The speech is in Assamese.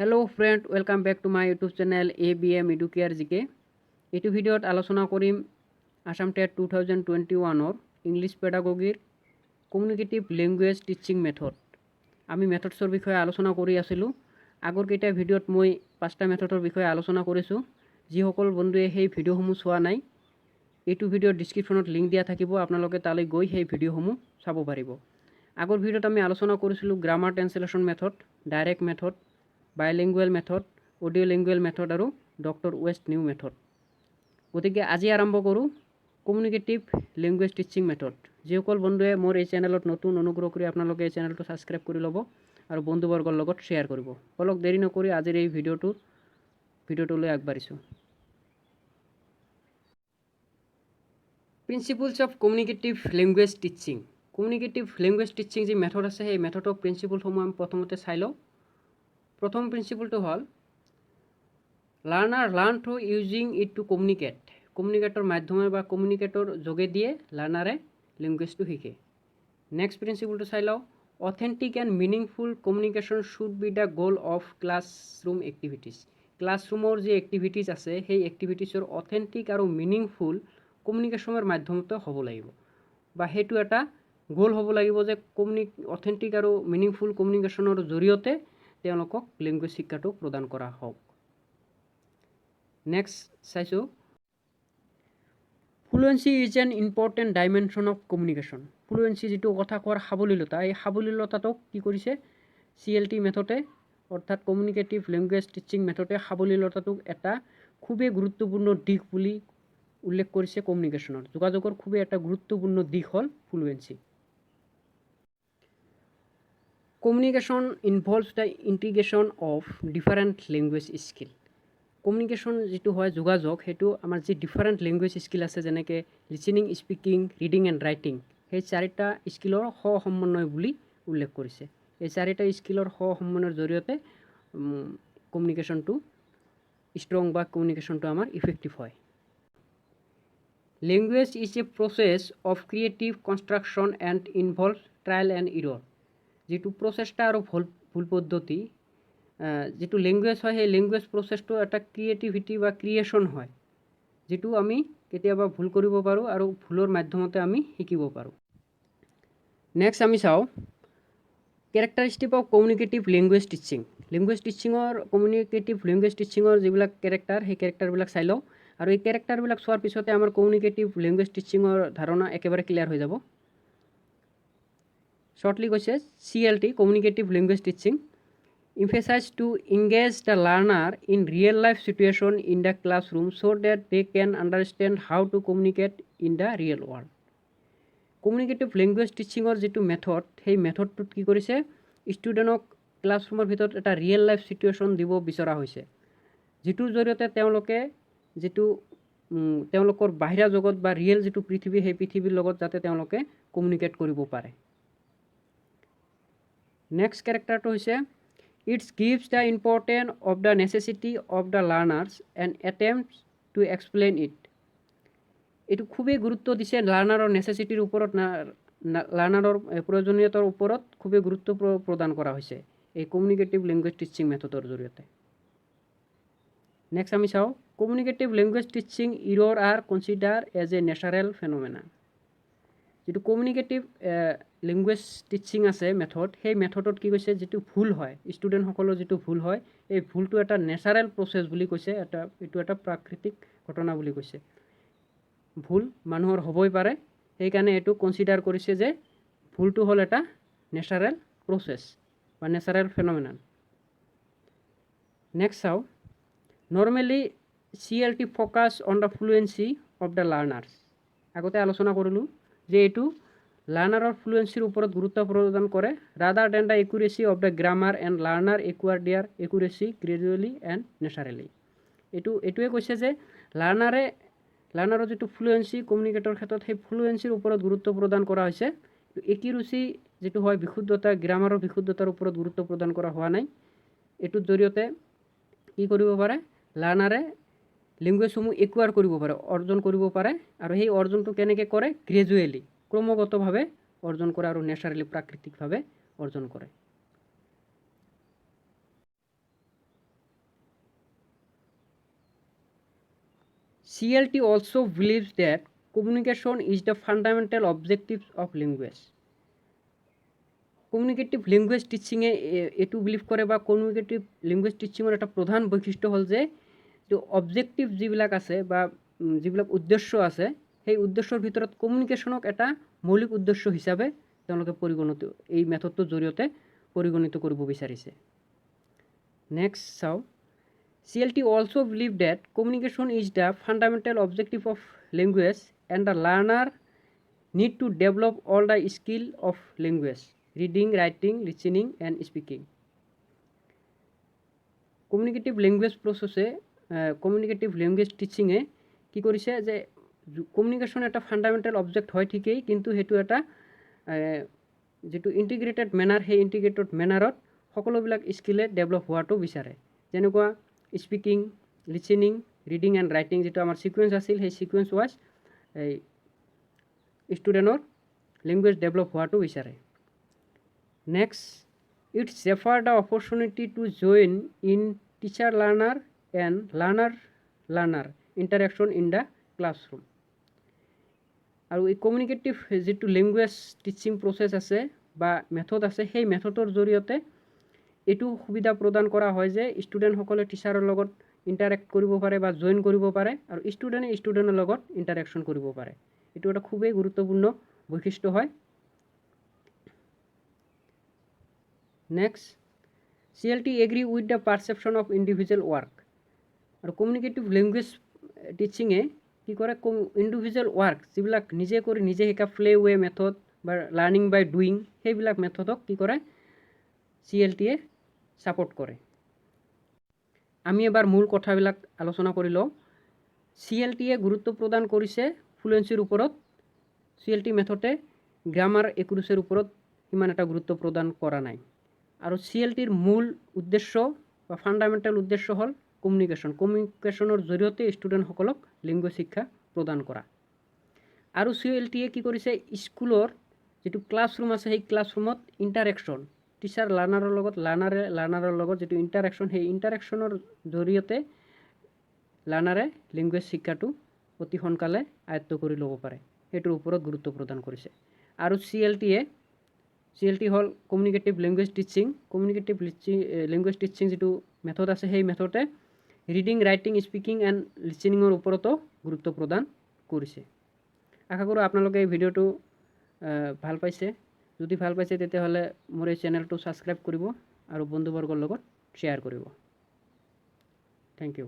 Hello friend, welcome back to my YouTube channel ABM Educare GK। এইটো ভিডিঅ'ত আলোচনা কৰিম আছাম টেট 2021ৰ ইংলিছ পেডাগগীৰ কমিউনিকেটিভ লেংগুৱেজ টিচিং মেথড। আমি মেথডছৰ বিষয়ে আলোচনা কৰি আছিলোঁ। আগৰ কেইটা ভিডিঅ'ত মই পাঁচটা মেথডৰ বিষয়ে আলোচনা কৰিছোঁ। যিসকল বন্ধুৱে সেই ভিডিঅ'সমূহ চোৱা নাই, এইটো ভিডিঅ'ৰ ডিছক্ৰিপশ্যনত লিংক দিয়া থাকিব, আপোনালোকে তালৈ গৈ সেই ভিডিঅ'সমূহ চাব পাৰিব। আগৰ ভিডিঅ'ত আমি আলোচনা কৰিছিলোঁ grammar translation method, direct method, bilingual method, audio lingual method আৰু ডক্টৰ ৱেষ্ট নিউ মেথড। গতিকে আজি আৰম্ভ কৰোঁ কমিউনিকেটিভ লেংগুৱেজ টিচিং মেথড। যিসকল বন্ধুৱে মোৰ এই চেনেলত নতুন, অনুগ্ৰহ কৰি আপোনালোকে এই চেনেলটো ছাবস্ক্ৰাইব কৰি ল'ব আৰু বন্ধুবৰ্গৰ লগত শ্বেয়াৰ কৰিব। বলক, দেৰি নকৰি আজিৰ এই ভিডিঅ'টোলৈ আগবাঢ়িছোঁ। Principles of communicative language teaching। Communicative language teaching যি মেথড আছে, সেই মেথডৰ প্ৰিন্সিপলসমূহ আমি প্ৰথমতে চাই লওঁ। প্ৰথম প্ৰিন্সিপলটো হ'ল learner learn through using it to communicate। কমিউনিকেটৰ মাধ্যমে বা কমিউনিকেটৰ যোগেদিয়ে লাৰ্ণাৰে লেংগুৱেজটো শিকে। নেক্সট প্ৰিন্সিপলটো চাই লওঁ। Authentic and meaningful communication should be the goal of classroom activities। ক্লাছৰুমৰ যি এক্টিভিটিছ আছে, সেই এক্টিভিটিছৰ অথেণ্টিক আৰু মিনিংফুল কমিউনিকেশ্যনৰ মাধ্যমতে হ'ব লাগিব বা সেইটো এটা গ'ল হ'ব লাগিব যে অথেণ্টিক আৰু মিনিংফুল কমিউনিকেশ্যনৰ জৰিয়তে তেওঁলোকক লেংগুৱেজ শিক্ষাটো প্ৰদান কৰা হওক। নেক্সট চাইছোঁ, fluency is an important dimension of communication। Fluency, যিটো কথা কোৱাৰ সাৱলীলতা, এই সাৱলীলতাটোক কি কৰিছে চি এল টি মেথডে, অৰ্থাৎ কমিউনিকেটিভ লেংগুৱেজ টিচিং মেথডে সাৱলীলতাটোক এটা খুবেই গুৰুত্বপূৰ্ণ দিশ বুলি উল্লেখ কৰিছে। কমিউনিকেশ্যনৰ, যোগাযোগৰ খুবেই এটা গুৰুত্বপূৰ্ণ দিশ হ'ল fluency. Communication involves the integration of different language skill। Communication যিটো হয়, যোগাযোগ, সেইটো আমাৰ যি ডিফাৰেণ্ট লেংগুৱেজ স্কিল আছে, যেনেকৈ listening, speaking, reading and writing, সেই চাৰিটা স্কিলৰ সসমন্বয় বুলি উল্লেখ কৰিছে। এই চাৰিটা স্কিলৰ সসমন্বয়ৰ জৰিয়তে কমিউনিকেশ্যনটো ষ্ট্ৰং বা কমিউনিকেশ্যনটো আমাৰ ইফেক্টিভ হয়। Language is a process of creative construction and involve trial and error। যিটো প্ৰচেষ্টা আৰু ভুল পদ্ধতি, যিটো লেংগুৱেজ হয়, সেই লেংগুৱেজ প্ৰচেছটো এটা ক্ৰিয়েটিভিটি বা ক্ৰিয়েশ্যন হয়, যিটো আমি কেতিয়াবা ভুল কৰিব পাৰোঁ আৰু ভুলৰ মাধ্যমতে আমি শিকিব পাৰোঁ। নেক্সট আমি চাওঁ characteristic of communicative language teaching। Language টিচিঙৰ, communicative language টিচিঙৰ যিবিলাক কেৰেক্টাৰ, সেই কেৰেক্টাৰবিলাক চাই লওঁ আৰু এই কেৰেক্টাৰবিলাক চোৱাৰ পিছতে আমাৰ কমিউনিকেটিভ লেংগুৱেজ টিচিঙৰ ধাৰণা একেবাৰে ক্লিয়াৰ হৈ যাব। শ্বৰ্টলি কৈছে, CLT, communicative language teaching, emphasize to engage the learner in real life situation in the classroom so that they can understand how to communicate in the real world। Communicative language টিচিঙৰ যিটো মেথড, সেই মেথডটোত কি কৰিছে? ষ্টুডেণ্টক ক্লাছৰুমৰ ভিতৰত এটা ৰিয়েল লাইফ চিটুৱেশ্যন দিব বিচৰা হৈছে, যিটোৰ জৰিয়তে তেওঁলোকে যিটো তেওঁলোকৰ বাহিৰা জগত বা ৰিয়েল যিটো পৃথিৱী, সেই পৃথিৱীৰ লগত যাতে তেওঁলোকে কমিউনিকেট কৰিব পাৰে। নেক্সট কেৰেক্টাৰটো হৈছে its gives the important of the necessity of the learners and attempt to explain it। এইটো খুবেই গুৰুত্ব দিছে লাৰ্ণাৰৰ নেচেচিটিৰ ওপৰত, লাৰ্ণাৰৰ প্ৰয়োজনীয়তাৰ ওপৰত খুবেই গুৰুত্ব প্ৰদান কৰা হৈছে এই কমিউনিকেটিভ লেংগুৱেজ টিচিং মেথডৰ জৰিয়তে। নেক্সট আমি চাওঁ, communicative language teaching error are consider as a natural phenomena। যিটো কমিউনিকেটিভ লেংগুৱেজ টিচিং আছে মেথড, সেই মেথডত কি কৈছে? যিটো ভুল হয়, ষ্টুডেণ্টসকলৰ যিটো ভুল হয়, এই ভুলটো এটা নেচাৰেল প্ৰচেছ বুলি কৈছে। এইটো এটা প্ৰাকৃতিক ঘটনা বুলি কৈছে। ভুল মানুহৰ হ'বই পাৰে, সেইকাৰণে এইটো কনচিডাৰ কৰিছে যে ভুলটো হ'ল এটা নেচাৰেল প্ৰচেছ বা নেচাৰেল ফেনমেনান। নেক্সট চাওঁ, normally CLT focus on the fluency of the learners। আগতে আলোচনা কৰিলোঁ যে এইটো লাৰ্ণাৰৰ ফ্লুৱেঞ্চিৰ ওপৰত গুৰুত্ব প্ৰদান কৰে, rather than the accuracy of the grammar, and learner acquire their accuracy gradually and naturally। এইটোৱে কৈছে যে লাৰ্ণাৰৰ যিটো ফ্লুৱেঞ্চি কমিউনিকেটৰ ক্ষেত্ৰত, সেই ফ্লুৱেঞ্চিৰ ওপৰত গুৰুত্ব প্ৰদান কৰা হৈছে। একিউৰেচি যিটো হয়, বিশুদ্ধতা, গ্ৰামাৰৰ বিশুদ্ধতাৰ ওপৰত গুৰুত্ব প্ৰদান কৰা হোৱা নাই। এইটোৰ জৰিয়তে কি কৰিব পাৰে? লাৰ্ণাৰে লেংগুৱেজসমূহ একুৱাৰ কৰিব পাৰে, অৰ্জন কৰিব পাৰে। আৰু সেই অৰ্জনটো কেনেকৈ কৰে? গ্ৰেজুৱেলি, ক্ৰমগতভাৱে অৰ্জন কৰে আৰু নেচাৰেলি, প্ৰাকৃতিকভাৱে অৰ্জন কৰে। CLT also believes that communication is the fundamental objective of language. Communicative language টিচিঙে এইটো বিলিভ কৰে বা কমিউনিকেটিভ লেংগুৱেজ টিচিঙৰ এটা প্ৰধান বৈশিষ্ট্য হ'ল যে যিটো অবজেক্টিভ যিবিলাক আছে বা যিবিলাক উদ্দেশ্য আছে, সেই উদ্দেশ্যৰ ভিতৰত কমিউনিকেশ্যনক এটা মৌলিক উদ্দেশ্য হিচাপে তেওঁলোকে পৰিগণিত এই মেথডটোৰ জৰিয়তে পৰিগণিত কৰিব বিচাৰিছে। নেক্সট চাওঁ। CLT also believe that communication is the fundamental objective of language and the learner need to develop all the skill of language: reading, writing, listening and speaking. Communicative language প্ৰচেছে, communicative language টিচিঙে কি কৰিছে যে কমিউনিকেশ্যন এটা ফাণ্ডামেণ্টেল অবজেক্ট হয় ঠিকেই, কিন্তু সেইটো এটা যিটো ইণ্টিগ্ৰেটেড মেনাৰ, সেই ইণ্টিগ্ৰেটেড মেনাৰত সকলোবিলাক স্কিলে ডেভেলপ হোৱাটো বিচাৰে। যেনেকুৱা speaking, listening, reading and writing, যিটো আমাৰ ছিকুৱেঞ্চ আছিল, সেই ছিকুৱেঞ্চ ৱাইজ এই ষ্টুডেণ্টৰ লেংগুৱেজ ডেভেলপ হোৱাটো বিচাৰে। Next, it's offer the opportunity to join in teacher learner and learner learner interaction in the classroom. আৰু এই কমিউনিকেটিভ যিটো লেংগুৱেজ টিচিং প্ৰচেছ আছে বা মেথড আছে, সেই মেথডৰ জৰিয়তে এইটো সুবিধা প্ৰদান কৰা হয় যে ষ্টুডেণ্টসকলে টিচাৰৰ লগত ইণ্টাৰেক্ট কৰিব পাৰে বা জইন কৰিব পাৰে আৰু ষ্টুডেণ্টে ষ্টুডেণ্টৰ লগত ইণ্টাৰেকশ্যন কৰিব পাৰে। এইটো এটা খুবেই গুৰুত্বপূৰ্ণ বৈশিষ্ট্য হয়। Next, CLT agree with the perception of individual work. আৰু কমিউনিকেটিভ লেংগুৱেজ টিচিঙে কি কৰে? ইণ্ডিভিজুৱেল ৱাৰ্ক, যিবিলাক নিজে কৰি নিজে শিকা, প্লে ৱে মেথড বা লাৰ্ণিং বাই ডুইং, সেইবিলাক মেথডক কি কৰে? চি এল টিয়ে ছাপৰ্ট কৰে। আমি এবাৰ মূল কথাবিলাক আলোচনা কৰি লওঁ। চি এল টিয়ে গুৰুত্ব প্ৰদান কৰিছে ফ্লুৱেঞ্চিৰ ওপৰত। চি এল টি মেথডে গ্ৰামাৰ একুৰেচিৰ ওপৰত সিমান এটা গুৰুত্ব প্ৰদান কৰা নাই। আৰু চি এল টিৰ মূল উদ্দেশ্য বা ফাণ্ডামেণ্টেল উদ্দেশ্য হ'ল কমিউনিকেশ্যন। কমিউনিকেশ্যনৰ জৰিয়তে ষ্টুডেণ্টসকলক লেংগুৱেজ শিক্ষা প্ৰদান কৰা। আৰু চি এল টিয়ে কি কৰিছে? স্কুলৰ যিটো ক্লাছৰুম আছে, সেই ক্লাছৰুমত ইণ্টাৰেকশ্যন, টিচাৰ লাৰ্ণাৰৰ লগত, লাৰ্ণাৰে লাৰ্ণাৰৰ লগত যিটো ইণ্টাৰেকশ্যন, সেই ইণ্টাৰেকশ্যনৰ জৰিয়তে লাৰ্ণাৰে লেংগুৱেজ শিক্ষাটো অতি সোনকালে আয়ত্ব কৰি ল'ব পাৰে, সেইটোৰ ওপৰত গুৰুত্ব প্ৰদান কৰিছে। আৰু চি এল টি হ'ল communicative language teaching. Communicative language teaching যিটো মেথড আছে, সেই মেথডে ৰিডিং, ৰাইটিং, স্পিকিং এণ্ড লিচনিঙৰ ওপৰতো গুৰুত্ব প্ৰদান কৰিছে। আশা কৰোঁ আপোনালোকে এই ভিডিঅ'টো ভাল পাইছে। যদি ভাল পাইছে, তেতিয়াহ'লে মোৰ এই চেনেলটো ছাবস্ক্ৰাইব কৰিব আৰু বন্ধুবৰ্গৰ লগত শ্বেয়াৰ কৰিব। Thank you.